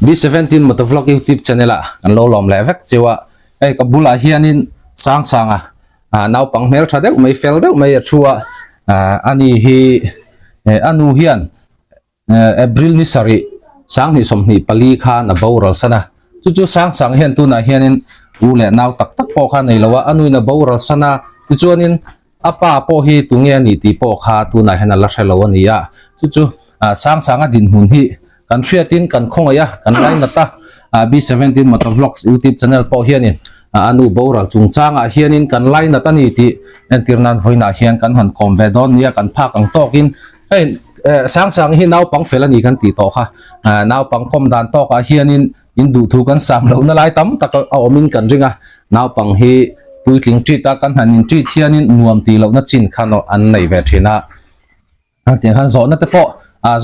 B17 Motovlog YouTube channel ah kan lo lawm leh vek cheu a, hei ka bulah hianin Sangsanga ah naupang hmel tha deuh mai fel deuh mai a thu a, ah ani hi a nu hian April ni sarih 2024 khan a boral san a, chu chu Sangsanga hian tunah hianin u leh nau tak tak pawh kha a nei lo a, a nuin a boral san a, tichuanin A pa pawh hi tunge a nih tih pawh kha tunah hian a la hre lo a ni a, chu chu Sangsanga dinhmun hi kan hriatin kan khawngaih a, kan lainat a, B17 Motovlogs YouTube channel pawh hianin a nu boral chungchangah hianin kan lainat a ni tih entir nan vawiinah hian kan han kawm ve dawn nia kan phak ang tawkin hei Sangsanga hi naupang fel a ni kan tih tawh kha, naupang kawm dan tawkah hianin In duhthu kan sam lohna lai tam tak a awmin kan ring a, naupang hi puitling treat a kan han in treat hianin nuam tih lohna chin khan an nei ve thin a. Tiang khan zawhna te pawh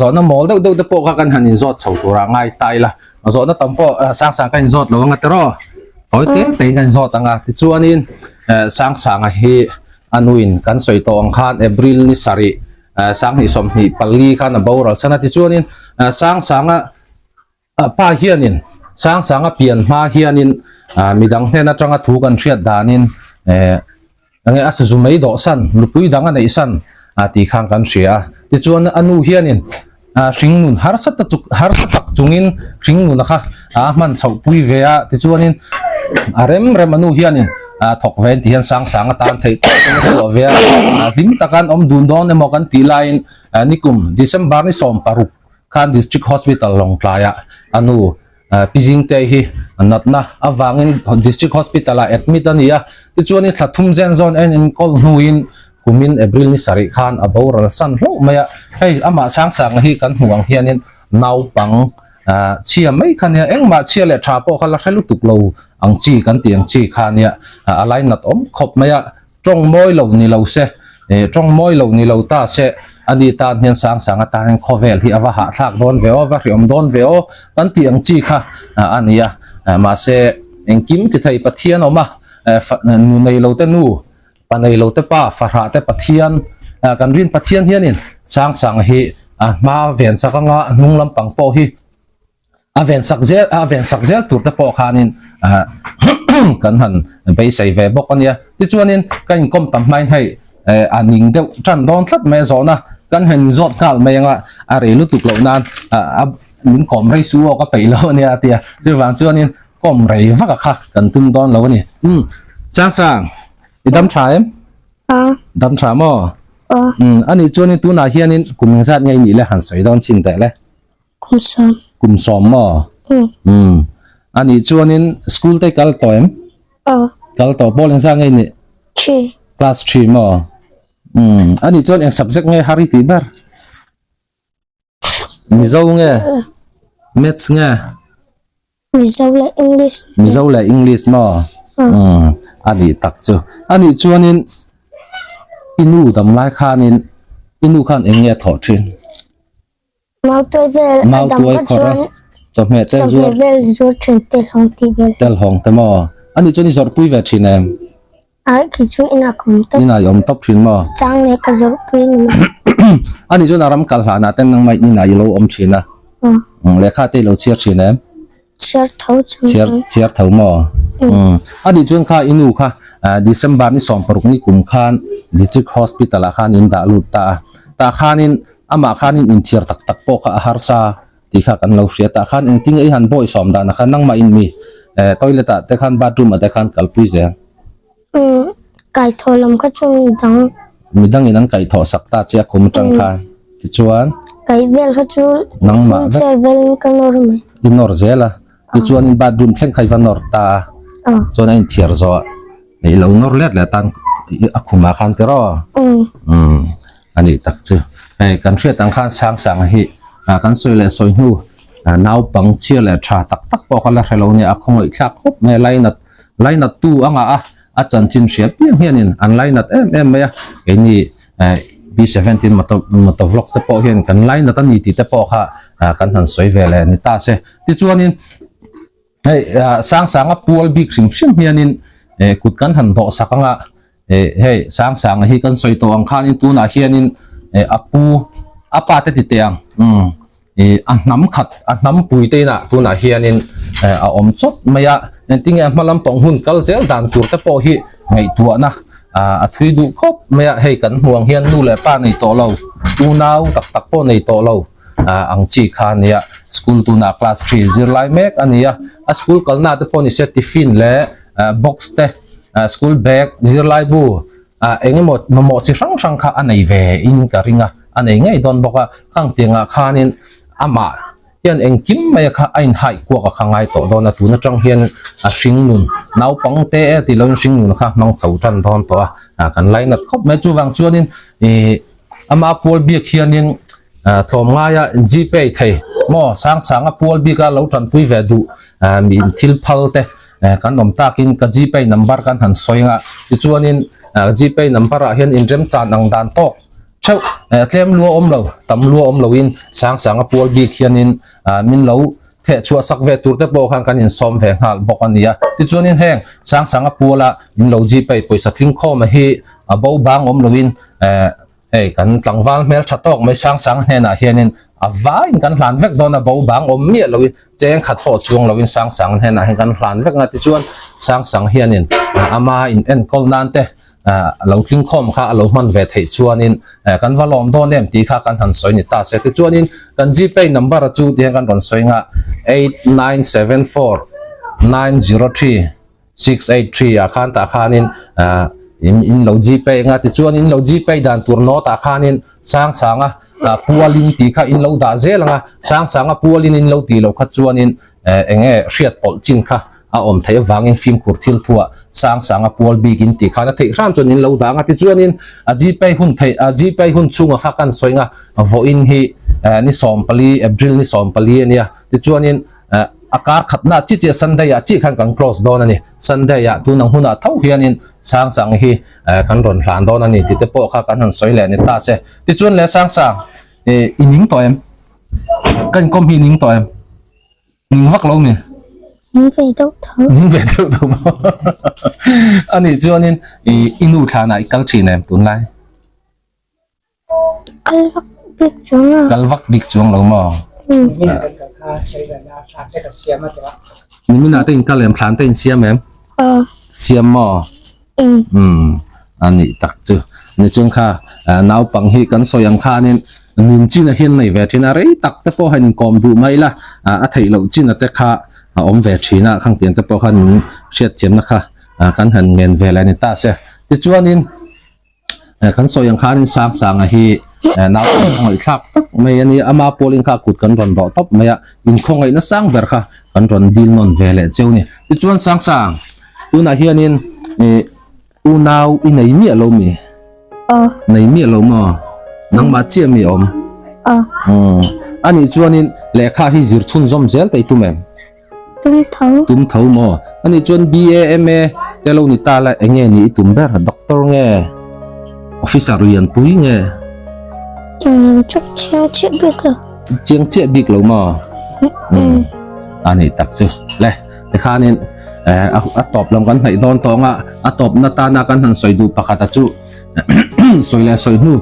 zawhna mawl deuh deuh te pawh kha kan han in zawt chho turah ngai ta ila, zawhna tam pawh sang sang kan in zawt lo anga tiraw? Tawi te te in kan in zawt ang a, tichuanin Sangsanga hi a nuin kan sawi tawh ang khan April ni sarih 2024 khan a boral chhan a, tichuanin Sangsanga Pa hianin Sangsanga pian hma hianin midang hnen atanga thu kan hriat danin enge a suzu mai dawh san, nupui dang a neih san tih khan kan hria a. Tichuan a nu hianin hringnun harsa ta harsa tak chungin hringnuna kha a hman chhoh pui ve a. Tichuanin a rem rem a nu hianin thawk ve tih hian Sangsanga tan theih tawk in a chhuah ve a. Hlim taka an awm dun dawn emaw kan tih laiin nikum December ni 16 Khan District Hospital Lawngtlaiah a nu Pi Zingtei hi natna avangin District Hospital ah admit a ni a, tichuanin thla thum zen zawn en enkawl hnuin kumin April ni sarih khan a boral san hlauh mai a, hei amah Sangsanga hi kan hmuh ang hianin naupang chhia mai kha nia, engmah chhia leh tha pawh kha la hre lutuk lo ang chi kan tih ang chi kha nia, a lainat awm khawp mai a. Tawng mawi lo ni lo se, tawng mawi lo ni lo ta se, ani tan hian Sangsanga tan hian khawvel hi a va hahthlak dawn ve aw, va hriawm dawn ve aw kan tih ang chi kha a ni a. Mahse, engkim ti thei Pathian awm a, nu nei lo te nu, pa nei lo te pa, fahrah te Pathian, kan rin Pathian hianin Sangsanga hi a hma ven sak anga a hnung lampang pawh hi A ven sak zel a ven sak zel tur te pawh khanin kan han beisei ve bawk a nia. Tichuanin ka inkawm tam hmain hei a ning deuh tan dawn tlat mai a zawhna kan han inzawt nghal mai anga a rei lutuk loh nan a min kawm rei su aw ka peih lo a nia a ti a. Chuvang chuanin kawm rei vak a kha kan tum dawn lo a ni. Umm Sangsang i dam tha em? Dam tha maw? Umm anih chuanin tunah hianin kum engzat nge i nih le han sawi dawn chin teh le. Kum sawm. Kum sawm maw? Um. Um. Anih chuanin school te kal tawh em? Aw. Kal tawh pawl engzah nge nih? Three. Class three maw? Um. Anih chuan eng subject nge har i tih ber? Mizo nge? Maths nge? Mizo leh English. Mizo leh English maw? Um. Anih tak chu. Anih chuanin i nu dam lai khanin i nu khan eng nge a thawh thin? Mau tuai vel a dam ka chuan chawhmeh te chawhmeh vel zuar thin tel hawng tih vel. Tel hawng te maw? Ani chuan i zawrh pui ve thin em? Ai khi chu inah ka awm tawp. Inah i awm tawp thin maw? Chang leh ka zawrh pui ni maw? Ani chuan a ram kal hlanah ten nangmah inah i lo awm thin a. Lehkha te i lo chhiar thin em? Chhiar tho chang Chhiar chhiar tho maw? Ani chuan kha i nu kha December ni 16 ni kum khan District Hospital ah khan in dah lut ta a. Tah khanin Amah khanin inthiar tak tak pawh kha a harsa tih kha kan lo hria. Tah khan engtin nge i han bawi sawm danah khan nangmah in mi toilet ah te khan bathroom ah te khan kalpui zel. Umm kaihthawh lam kha chu midang. Midang in an kaihthawh sak ta che a kum atang khan tichuan. Kaih vel kha chu nangmah vek. Wheelchair vel in ka nawr mai. I nawr zel a tichuan in bathroom thleng kha i va nawr ta a chuan a inthiar zawh a i lo nawr let leh tan a khumah khan tiraw. Umm. A nih tak chu. Hei kan hriat ang khan Sangsanga hi kan sawi leh sawi hnu naupang chhia leh tha tak tak pawh kha la hre lo nia a khawngaih thlak khawp mai a lainat lainat tu a ngah a a chanchin hria piang hianin an lainat em em mai a keini B17 motor motor vlog te pawh hian kan lainat a ni tih te pawh kha kan han sawi ve leh ni ta se tichuanin Hei Sangsanga pual bik hrim hrim hianin kut kan han dawh sak anga hei Sangsanga hi kan sawi tawh ang khanin tunah hianin a pu a pa te ti teh ang umm. Ih a hnam khat a hnam pui te inah tunah hianin eh a awm chawp mai a engtinge a hma lampang hun kal zel dan tur te pawh hi ngaihtuahna ah a thui duh khawp mai a hei kan hmuh ang hian nu leh pa nei tawh lo unau tak tak pawh nei tawh lo ah ang chi kha a nia school tunah class three zirlai mek a ni a a school kalna te pawh ni se tiffin leh ah box te ah school bag zirlai bu ah eng emaw mamawh chi hrang hrang kha a nei ve in ka ring a a nei ngei dawn bawk a khang tiangah khanin amah hian engkim mai kha a inhaih kuak a kha ngai tawh dawn a tun atang hian a hring nun naupang te e tih loin hring nun kha hmang chho tan dawn tawh a ah kan lainat khawp mai chuvang chuanin ih ama pual biak hianin ah tlawmngaia gpay thei maw sang sanga pual bika lo tanpui ve duh ah mi thil phal te eh kan awm takin ka gpay number kan han sawi anga tichuanin ah gpay number ah hian inremchan ang dan tawk theuh eh tlem lua awm lo tam lua awm loin sang sanga pual bik hianin ah min lo theh chhuah sak ve tur te pawh khan kan insawm ve nghal bawk a ni a tichuanin heng sang sanga puala min lo gpay pawisa tling khawm a hi a bo bang awm loin eh hei kan tlangval hmel tha tawk mai sang sang hnenah hianin a vaiin kan hlan vek dawn a bo bang awm miah loin cheng khat pawh chuang loin sang sang hnenah hian kan hlan vek a tichuan sang sang hianin ama in enkawl nan te ah lo tling khawm kha a lo hman ve theih chuanin eh kan va lawm dawn em tih kha kan han sawi ni ta se tichuanin kan gpay number chu tihian kan rawn sawi nga 8974903 683 ah khan tah khanin ah in in lo gpay anga tichuan in lo gpay dan tur note ah khanin sang sanga ah pualin tih kha in lo dah zel anga sang sanga pualin in lo tih loh kha chuanin eh eng nge hriat pawlh chin kha a awm theih avangin fimkhur thil thuah sang sanga pual bikin tih khan a theih hram chuan in lo dang a tichuanin a gpay hun theih a gpay hun chhunga kha kan sawi anga vawiin hi eh ni 14 April ni 14 ania tichuanin eh a kar khatna chi chiah Sunday ah chi khan kan close dawn ani Sunday ah tunang hunah tho hianin sang sang hi eh kan rawn hlan dawn ani tih te pawh kha kan han sawi leh ni ta se tichuan le sang sang eh i ning tawh em kan inkawm hi i ning tawh em Ning vak lo mi? Ning ve deuh tho. Ning ve deuh tho maw? Ani chuanin i i nu thlanah i kal thin em tunlai? Kal vak bik chuang a. Kal vak bik chuang lo maw? Nimin ah kan kal kha sawi leh na thlan te kan siam a ti a. Nimin ah te in kal em thlan te in siam em? Aw. Siam maw? Umm a nih tak chu. Ni chung kha naupang hi kan sawi ang khanin nun chin a hian nei ve thin a, rei tak te pawh han inkawm duh mai la, a theih loh chin a te kha a awm ve thin a, khang tiang te pawh khan min hriatthiamna kha kan han ngen ve leh a ni ta se. Tichuanin kan sawi ang khanin Sangsanga hi naupang a ngaihthlak tak mai a ni, ama pawlin kha kut kan rawn dawh tawp mai a, inkhawngaihna sang ber kha kan rawn dil nawn ve leh cheu a ni. Tichuan Sangsang. Tunah hianin ih unau i nei miah lo mi? Aw. Nei miah lo maw? Nangmah chiah mi awm? Aw. Umm. Anih chuanin lehkha hi zir chhunzawm zel te i tum em? Tum tho. Tum tho maw? Anih chuan BA, MA te lo ni ta la eng nge ni i tum ber? Doctor nge? Officer lianpui nge? Eng chuk chiang chiah bik lo. Chiang chiah bik lo maw? Umm. Anih tak chu. Le. Tikhanin a tawp lam kan hnaih dawn tawng a, a tawpna tana kan han sawi duh pakhat a chu sawi leh sawi hnu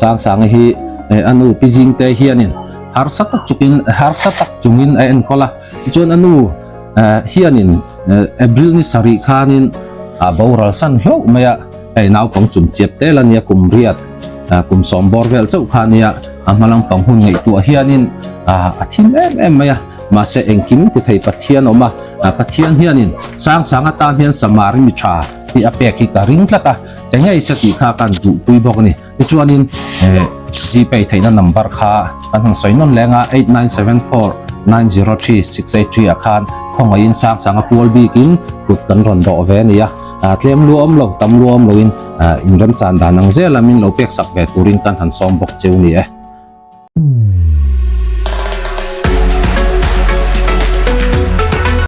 Sangsanga hi a nu Pi Zingte hianin harsa tak chukin harsa tak chungin a enkawl a, tichuan a nu hianin April ni sarih khanin a boral san hlauh mai a, hei naupang chum chiap tel a nia kum riat kum sawm bawr vel chauh kha a nia, a hma lampang hun ngaihtuah hianin a thim em em mai a. Mahse engkim ti thei Pathian awm a, Pathian hianin sang sang atan hian Samari mi tha hi a pek hi ka ring tlat a, ka ngei se tih kha kan duhpui bawk a ni. Tichuanin Gpay theihna number kha kan han sawi nawn leng a, 8974903683 ah khan khawngaihin sang sang a pual bikin kut kan rawn dawh ve a ni a, tlem lu awm lo, tam lu awm loin inremchan dan ang zela min lo peksak ve turin kan han sawm bawk cheu ni e.